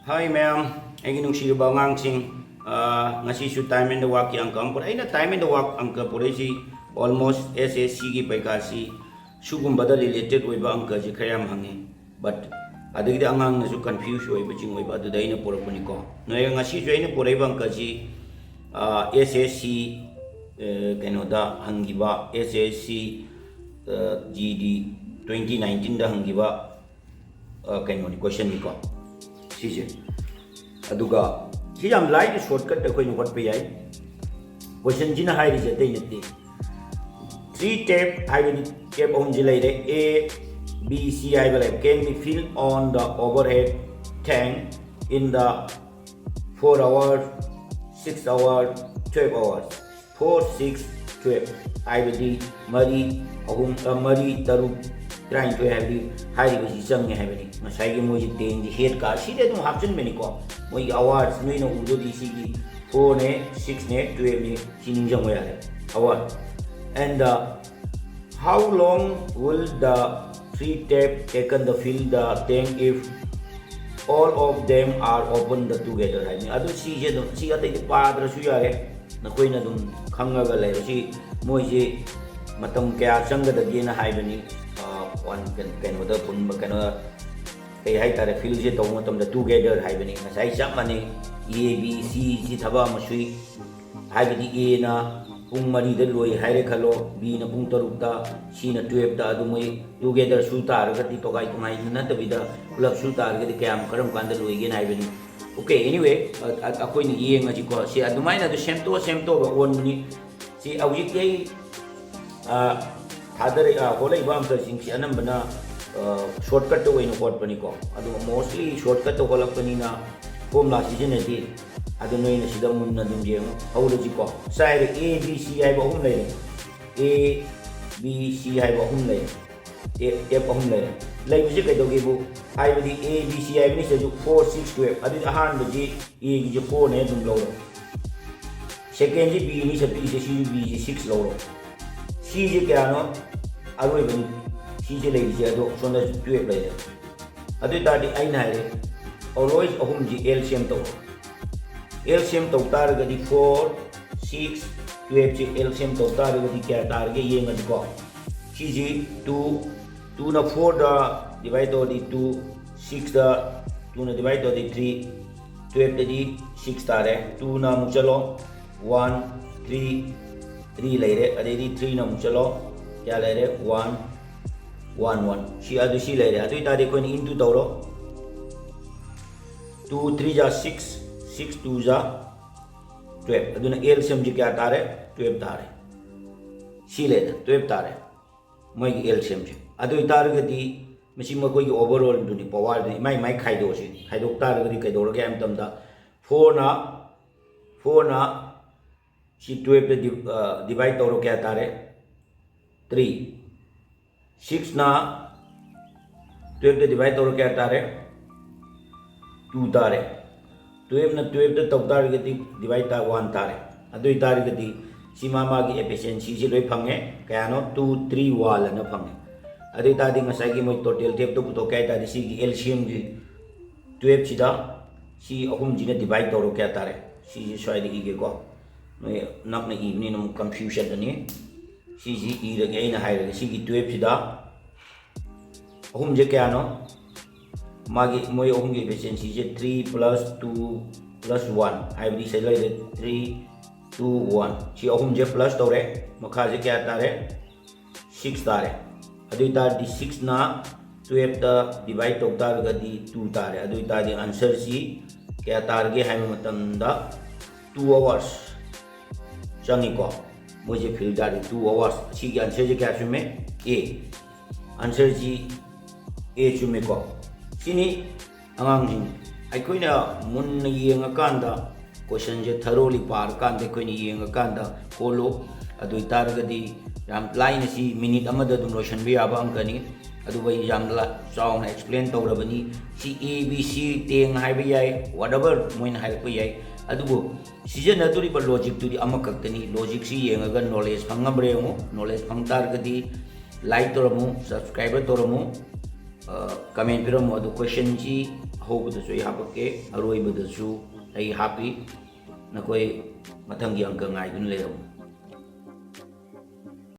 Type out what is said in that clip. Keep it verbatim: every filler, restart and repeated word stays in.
Hi ꯃꯌꯥꯝ, ꯑꯩꯒꯤ ꯅꯨꯡꯁꯤꯔꯕ ꯑꯉꯥꯡꯁꯤꯡ, ꯑꯥ, ꯉꯁꯤꯁꯨ time and the workꯀꯤ ꯑꯪꯀ ꯑꯃ ꯄꯨꯔꯛꯑꯦ꯫ ꯑꯩꯅ time and the work ꯑꯪꯀ ꯄꯨꯔꯛꯏꯁꯤ almost S S Cꯒꯤ ꯄꯩꯈꯥꯁꯤ ꯁꯤꯒꯨꯝꯕꯗ related ꯑꯣꯏꯕ ꯑꯪꯀꯁꯤ ꯈꯔ ꯌꯥꯝ ꯍꯪꯉꯤ꯫ But ꯑꯗꯒꯤꯗꯤ ꯑꯉꯥꯡꯅꯁꯨ confuse ꯑꯣꯏꯕ ꯆꯤꯡ ꯑꯣꯏꯕ, ꯑꯗꯨꯗ ꯑꯩꯅ ꯄꯨꯔꯛꯄꯅꯤꯀꯣ꯫ ꯅꯣꯏ ꯉꯁꯤꯁꯨ ꯑꯩꯅ ꯄꯨꯔꯛꯏꯕ ꯑꯪꯀꯁꯤ, ꯑꯥ, S S C, ꯑꯥ, ꯀꯩꯅꯣꯗ ꯍꯪꯈꯤꯕ, S S C, ꯑꯥ, G D twenty nineteenꯗ ꯍꯪꯈꯤꯕ, ꯑ, ꯀꯩꯅꯣꯅꯤ, questionꯅꯤꯀꯣ ꯁꯤꯁꯦ꯫ ꯑꯗꯨꯒ ꯁꯤ ꯌꯥꯝ ꯂꯥꯏꯅ shortcut ꯑꯩꯈꯣꯏꯅ ꯍꯣꯠꯄ ꯌꯥꯏ꯫ Questionꯁꯤꯅ ꯍꯥꯏꯔꯤꯁꯦ ꯑꯇꯩ ꯅꯠꯇꯦ꯫ Three tap ꯍꯥꯏꯕꯗꯤ tap ꯑꯍꯨꯝꯁꯤ ꯂꯩꯔꯦ꯫ A, B, C ꯍꯥꯏꯕ ꯂꯩꯔꯦ꯫ Can be filled on the overhead tank in the four hours, six hours, twelve hours꯫ Four, six, twelve ꯍꯥꯏꯕꯗꯤ ꯃꯔꯤ, ꯑꯍꯨꯝ, ꯑ, ꯃꯔꯤ, ꯇꯔꯨꯛ, ꯇꯔꯥꯅꯤꯊꯣꯏ ꯍꯥꯏꯕꯗꯤ ꯍꯥꯏꯔꯤꯕꯁꯤ ꯆꯪꯉꯦ ꯍꯥꯏꯕꯅꯤ꯫ ꯉꯁꯥꯏꯒꯤ ꯃꯣꯏꯁꯤ tankꯁꯤ headꯀ ꯁꯤꯗꯤ ꯑꯗꯨꯝ ꯍꯥꯞꯆꯤꯟꯕꯅꯤꯀꯣ꯫ ꯃꯣꯏꯒꯤ hours ꯅꯣꯏꯅ ꯎꯗꯣꯏꯗꯤ ꯁꯤꯒꯤ fourꯅꯦ, sixꯅꯦ, twelveꯅꯦ, ꯁꯤ ꯅꯤꯡꯁꯤꯡꯕ ꯌꯥꯔꯦ꯫ Hour and the How long will the three tap taken the fill the tank if all of them are open the together ꯍꯥꯏꯅꯤ꯫ ꯑꯗꯨ ꯁꯤꯁꯦ ꯑꯗꯨꯝ, ꯁꯤ ꯑꯇꯩꯗꯤ ꯄꯥꯗ꯭ꯔꯁꯨ ꯌꯥꯔꯦ, ꯅꯈꯣꯏꯅ ꯑꯗꯨꯝ ꯈꯪꯉꯒ ꯂꯩꯔꯣ꯫ ꯁꯤ ꯃꯣꯏꯁꯤ ꯃꯇꯝ ꯀꯌꯥ ꯆꯪꯒꯗꯒꯦꯅ ꯍꯥꯏꯕꯅꯤ꯫ ꯑ, one ꯀꯩꯅꯣꯗ ꯄꯨꯟꯕ, ꯀꯩꯅꯣ, ꯀꯩ ꯍꯥꯏꯇꯥꯔꯦ, fillꯁꯦ ꯇꯧꯕ ꯃꯇꯝꯗ together ꯍꯥꯏꯕꯅꯤ꯫ ꯉꯁꯥꯏ ꯆꯞ ꯃꯥꯟꯅꯩ, A, B, C ꯁꯤ ꯊꯕꯛ ꯑꯃ ꯁꯨꯏ꯫ ꯍꯥꯏꯕꯗꯤ Aꯅ ꯄꯨꯡ ꯃꯔꯤꯗ ꯂꯣꯏ ꯍꯥꯏꯔꯦ ꯈꯜꯂꯣ, Bꯅ ꯄꯨꯡ ꯇꯔꯨꯛꯇ, Cꯅ twelveꯇ, ꯑꯗꯨ ꯃꯣꯏ together ꯁꯨ ꯇꯥꯔꯒꯗꯤ, ꯇꯣꯈꯥꯏ ꯇꯣꯈꯥꯏꯅ ꯅꯠꯇꯕꯤꯗ ꯄꯨꯂꯞ ꯁꯨ ꯇꯥꯔꯒꯗꯤ ꯀꯌꯥꯝ, ꯀꯔꯝ ꯀꯥꯟꯗ ꯂꯣꯏꯒꯦꯅ ꯍꯥꯏꯕꯅꯤ꯫ Okay, anyway, ꯑ-, ꯑ-, ꯑꯩꯈꯣꯏꯅ ꯌꯦꯡꯉꯁꯤꯀꯣ꯫ ꯁꯤ ꯑꯗꯨꯃꯥꯏꯅ ꯑꯗꯨ ꯁꯦꯝꯇꯣꯛꯑ ꯁꯦꯝꯇꯣꯛꯑꯒ ꯑꯣꯟꯕꯅꯤ꯫ ꯁꯤ ꯍꯧꯖꯤꯛꯇꯤ ꯑꯩ, ꯑ, ꯊꯥꯗꯔꯛ-, ꯑ, ꯍꯣꯠꯂꯛꯏꯕ ꯑꯪꯀꯁꯤꯡꯁꯤ ꯑꯅꯝꯕꯅ, ꯑ, shortcutꯇ ꯑꯣꯏꯅ ꯍꯣꯠꯄꯅꯤꯀꯣ꯫ ꯑꯗꯨꯒ mostly shortcutꯇ ꯍꯣꯠꯂꯛꯄꯅꯤꯅ formula ꯁꯤꯖꯤꯟꯅꯗꯦ꯫ ꯑꯗꯨ ꯅꯣꯏꯅ ꯁꯤꯗ ꯃꯨꯟꯅ ꯑꯗꯨꯝ ꯌꯦꯡꯉꯨ꯫ ꯍꯧꯔꯁꯤꯀꯣ꯫ ꯁꯥꯏꯗ A, B, C ꯍꯥꯏꯕ ꯑꯍꯨꯝ ꯂꯩꯔꯦ꯫ A, B, C ꯍꯥꯏꯕ ꯑꯍꯨꯝ ꯂꯩꯔꯦ꯫ A, F ꯑꯍꯨꯝ ꯂꯩꯔꯦ꯫ ꯂꯩꯕꯁꯤ ꯀꯩꯗꯧꯒꯦꯕꯨ? ꯍꯥꯏꯕꯗꯤ A, B, C ꯍꯥꯏꯕꯅꯤ, ꯁꯤꯗꯁꯨ four, six, twelve꯫ ꯑꯗꯨꯗꯤ ꯑꯍꯥꯟꯕꯁꯤ Aꯒꯤꯁꯦ fourꯅꯦ ꯑꯗꯨꯝ ꯂꯧꯔꯣ꯫ Secondꯁꯤ Bꯅꯤ ꯁꯠꯄꯤꯁꯦ, ꯁꯤꯁꯨ Bꯁꯦ six ꯂꯧꯔꯣ꯫ Cꯁꯦ ꯀꯌꯥꯅꯣ? ꯑꯔꯣꯏꯕꯅꯤ꯫ Cꯁꯦ ꯂꯩꯔꯤꯁꯦ, ꯑꯗꯣ ꯁꯣꯝꯗꯁꯨ twelve ꯂꯩꯔꯦ꯫ ꯑꯗꯨ ꯑꯣꯏ ꯇꯥꯔꯗꯤ ꯑꯩꯅ ꯍꯥꯏꯔꯦ, always ꯑꯍꯨꯝꯁꯤ L C M ꯇꯧ꯫ L C M ꯇꯧ ꯇꯥꯔꯒꯗꯤ four, six, twelve ꯁꯤ L C M ꯇꯧ ꯇꯥꯔꯒꯗꯤ ꯀꯌꯥ ꯇꯥꯔꯒꯦ ꯌꯦꯡꯉꯁꯤꯀꯣ꯫ ꯁꯤꯁꯤ two, two ꯅ four ꯗ divide ꯇꯧꯔꯗꯤ two, six ꯗ two ꯅ divide ꯇꯧꯔꯗꯤ three, twelve ꯇꯗꯤ six ꯇꯥꯔꯦ꯫ Two ꯅ ꯑꯃꯨꯛ ꯆꯠꯂꯣ, one, three, three ꯂꯩꯔꯦ꯫ ꯑꯗꯩꯗꯤ three ꯅ ꯑꯃꯨꯛ ꯆꯠꯂꯣ, ꯀꯌꯥ ꯂꯩꯔꯦ? One, one, one꯫ ꯁꯤ, ꯑꯗꯨ ꯁꯤ ꯂꯩꯔꯦ꯫ ꯑꯗꯨ ꯑꯣꯏꯇꯥꯔꯗꯤ ꯑꯩꯈꯣꯏꯅ into ꯇꯧꯔꯣ꯫ Two three ꯖꯥ six, six two ꯖꯥ twelve꯫ ꯑꯗꯨꯅ L C M ꯁꯤ ꯀꯌꯥ ꯇꯥꯔꯦ? Twelve ꯇꯥꯔꯦ꯫ ꯁꯤ ꯂꯩꯔꯦ, twelve ꯇꯥꯔꯦ ꯃꯣꯏꯒꯤ L C M ꯁꯦ꯫ ꯑꯗꯨ ꯑꯣꯏꯇꯥꯔꯒꯗꯤ ꯃꯁꯤ ꯃꯈꯣꯏꯒꯤ overall ꯗꯨꯅꯤ, power ꯗꯨꯅꯤ꯫ ꯃꯥꯏ ꯃꯥꯏ ꯈꯥꯏꯗꯣꯛꯑꯁꯤ꯫ ꯈꯥꯏꯗꯣꯛ ꯇꯥꯔꯒꯗꯤ ꯀꯩꯗꯧꯔꯒꯦ ꯍꯥꯏꯕ ꯃꯇꯝꯗ, four ꯅ, four ꯅ ꯁꯤ twelve ꯇ div-, ꯑ, divide ꯇꯧꯔꯣ, ꯀꯌꯥ ꯇꯥꯔꯦ? Three꯫ Six ꯅ twelve ꯇ divide ꯇꯧꯔ ꯀꯌꯥ ꯇꯥꯔꯦ? Two ꯇꯥꯔꯦ꯫ Twelve ꯅ twelve ꯇ ꯇꯧ ꯇꯥꯔꯒꯗꯤ divide ꯇꯥ one ꯇꯥꯔꯦ꯫ ꯑꯗꯨ ꯑꯣꯏꯇꯥꯔꯒꯗꯤ ꯁꯤ ꯃꯥ ꯃꯥꯒꯤ efficiency ꯁꯤ ꯂꯣꯏ ꯐꯪꯉꯦ꯫ ꯀꯌꯥꯅꯣ? Two three one ꯑꯅ ꯐꯪꯉꯦ꯫ ꯑꯗꯨ ꯑꯣꯏꯇꯥꯔꯗꯤ ꯉꯁꯥꯏꯒꯤ ꯃꯣꯏ total twelve ꯇ ꯄꯨꯊꯣꯛꯀꯦ ꯍꯥꯏ ꯇꯥꯔꯗꯤ ꯁꯤꯒꯤ L C M ꯒꯤ twelve ꯁꯤꯗ ꯁꯤ ꯑꯍꯨꯝꯁꯤꯅ divide ꯇꯧꯔꯣ, ꯀꯌꯥ ꯇꯥꯔꯦ? ꯁꯤꯁꯤ ꯁ꯭ꯋꯥꯏꯗ ꯏꯒꯦꯀꯣ꯫ ꯅꯣꯏ ꯅꯛꯅ ꯏꯕꯅꯤꯅ ꯑꯃꯨꯛ confuse ꯆꯠꯂꯅꯤ꯫ ꯁꯤꯁꯤ ꯏꯔꯒꯦ, ꯑꯩꯅ ꯍꯥꯏꯔꯒꯦ꯫ ꯁꯤꯒꯤ twelve ꯁꯤꯗ ꯑꯍꯨꯝꯁꯦ ꯀꯌꯥꯅꯣ? ꯃꯥꯒꯤ, ꯃꯣꯏ ꯑꯍꯨꯝꯒꯤ efficiency ꯁꯦ three plus two plus one, ꯍꯥꯏꯕꯗꯤ ꯁꯤꯗ ꯂꯩꯔꯦ three, two, one꯫ ꯁꯤ ꯑꯍꯨꯝꯁꯦ plus ꯇꯧꯔꯦ, ꯃꯈꯥꯁꯦ ꯀꯌꯥ ꯇꯥꯔꯦ? Six ꯇꯥꯔꯦ꯫ ꯑꯗꯨ ꯑꯣꯏꯇꯥꯔꯗꯤ six ꯅ twelve ꯇ divide ꯇꯧ ꯇꯥꯔꯒꯗꯤ two ꯇꯥꯔꯦ꯫ ꯑꯗꯨ ꯑꯣꯏꯇꯥꯔꯗꯤ answer ꯁꯤ ꯀꯌꯥ ꯇꯥꯔꯒꯦ ꯍꯥꯏꯕ ꯃꯇꯝꯗ two hours ꯆꯪꯉꯤꯀꯣ꯫ ꯃꯣꯏꯁꯦ fill ꯇꯥꯔꯗꯤ two hours꯫ ꯁꯤꯒꯤ answer ꯁꯦ ꯀꯌꯥ ꯆꯨꯝꯃꯦ? A꯫ Answer ꯁꯤ A ꯆꯨꯝꯃꯦꯀꯣ꯫ ꯁꯤꯅꯤ ꯑꯉꯥꯡꯁꯤꯡ, ꯑꯩꯈꯣꯏꯅ ꯃꯨꯟꯅ ꯌꯦꯡꯉꯀꯥꯟꯗ, question ꯁꯦ thoroughly ꯄꯥꯔꯀꯥꯟꯗ ꯑꯩꯈꯣꯏꯅ ꯌꯦꯡꯉꯀꯥꯟꯗ ꯍꯣꯠꯂꯨ꯫ ꯑꯗꯨ ꯑꯣꯏꯇꯥꯔꯒꯗꯤ ꯌꯥꯝ ꯂꯥꯏꯅ ꯁꯤ minute ꯑꯃꯗ ꯑꯗꯨꯝ ꯂꯣꯏꯁꯤꯟꯕ ꯌꯥꯕ ꯑꯪꯀꯅꯤ꯫ ꯑꯗꯨꯕꯨ ꯑꯩ ꯌꯥꯝ ꯂ-, ꯆꯥꯎꯅ explain ꯇꯧꯔꯕꯅꯤ꯫ ꯁꯤ A, B, C, ꯇꯦꯡ ꯍꯥꯏꯕ ꯌꯥꯏ, whatever ꯃꯣꯏꯅ ꯍꯥꯏꯔꯛꯄ ꯌꯥꯏ꯫ ꯑꯗꯨꯕꯨ ꯁꯤꯖꯤꯟꯅꯗꯣꯔꯤꯕ logic ꯇꯨꯗꯤ ꯑꯃꯈꯛꯇꯅꯤ꯫ Logic ꯁꯤ ꯌꯦꯡꯉꯒ knowledge ꯐꯪꯉꯕ꯭ꯔꯥ ꯌꯦꯡꯉꯨ꯫ Knowledge ꯐꯪ ꯇꯥꯔꯒꯗꯤ like ꯇꯧꯔꯝꯃꯨ, subscribe ꯇꯧꯔꯝꯃꯨ, ꯑ, comment ꯄꯤꯔꯝꯃꯨ꯫ ꯑꯗꯨ question ꯁꯤ ꯍꯧꯕꯗꯁꯨ ꯑꯩ ꯍꯥꯄꯛꯀꯦ, ꯑꯔꯣꯏꯕꯗꯁꯨ ꯑꯩ ꯍꯥꯞꯄꯤ꯫ ꯅꯈꯣꯏ ꯃꯊꯪꯒꯤ ꯑꯪꯀ ꯉꯥꯏꯗꯨꯅ ꯂꯩꯔꯝꯃꯨ꯫